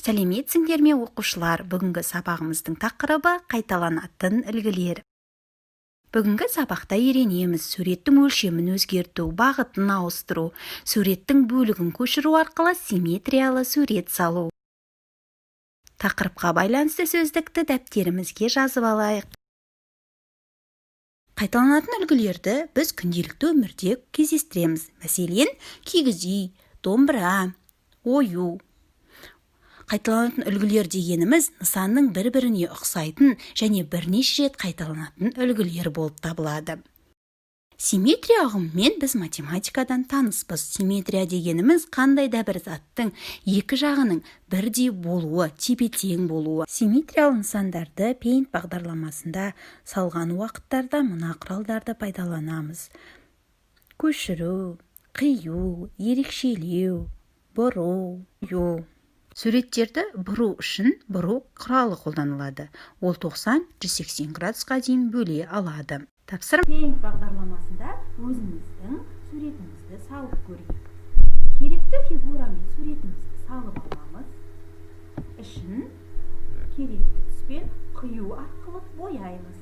Сәлеметсіңдер ме, оқушылар! Бүгінгі сабағымыздың тақырыбы: қайталанатын үлгілер. Бүгінгі сабақта үйренеміз: суреттің өлшемін өзгерту, бағытын ауыстыру, суреттің бөлігін көшіру арқылы симметриялы сурет салу. Тақырыпқа байланысты сөздікті дәптерімізге жазып алайық. Қайталанатын үлгілерді біз күнделікті өмірде кездестіреміз. Мәселен, кигіз үй, домбыра, ою. Қайталанатын үлгілер дегеніміз нысанның бір-біріне ұқсайтын және бірнеше рет қайталанатын үлгілер болып табылады. Симметрия ұғымымен біз математикадан таныспыз. Симметрия дегеніміз қандай да бір заттың екі жағының бірдей болуы, тепе-тең болуы. Симметриялы нысандарды Paint бағдарламасында салған уақыттарда мына құралдарды пайдаланамыз: көшіру, қию, ерекшелеу, бұру. Суреттерді бұру үшін бұру құралы қолданылады. Ол 90-180 градусқа дейін бөле алады. Тапсырма: Paint бағдарламасында өзіміздің суретімізді салып көрейік. Керекті фигурамен суретімізді салып аламыз. Ішін керекті түспен құю арқылы бояймыз.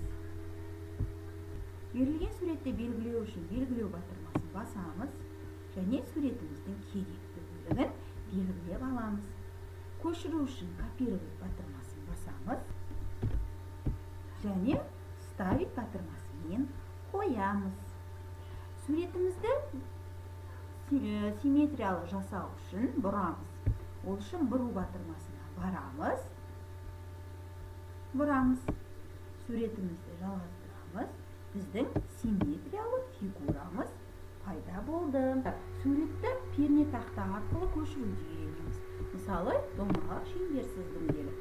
Берілген суретті белгілеу үшін белгілеу батырмасын басамыз және суретіміздің керекті бөлігін белгілеп аламыз. Көшіру үшін копировать батырмасын басамыз және вставить батырмасымен қоямыз. Суретімізді симметриялы жасау үшін бұрамыз. Ол үшін бұру батырмасына барамыз, бұрамыз, суретімізді жалғастырамыз. Біздің симметриялы фигурамыз пайда болды. Суретті пернетақта арқылы көшіруді үйренеміз. Мысалы, домалақ шеңбер сыздым делік.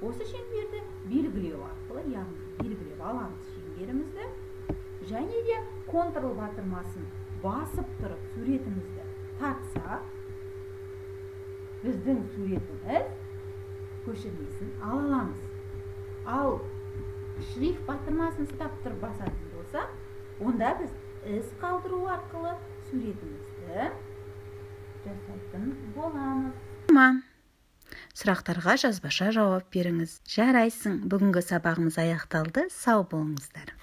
Осы шеңберді белгілеу арқылы, яғни белгілеп аламыз шеңберімізді және де Ctrl батырмасын басып тұрып суретімізді тартсақ, біздің суретіміз көшірмесін ала аламыз. Ал Shift батырмасын ұстап тұрып басатын болсақ, онда біз із қалдыру арқылы суретімізді жасайтын боламыз. Сұрақтарға жазбаша жауап беріңіз. Жарайсың! Бүгінгі сабағымыз аяқталды. Сау болыңыздар!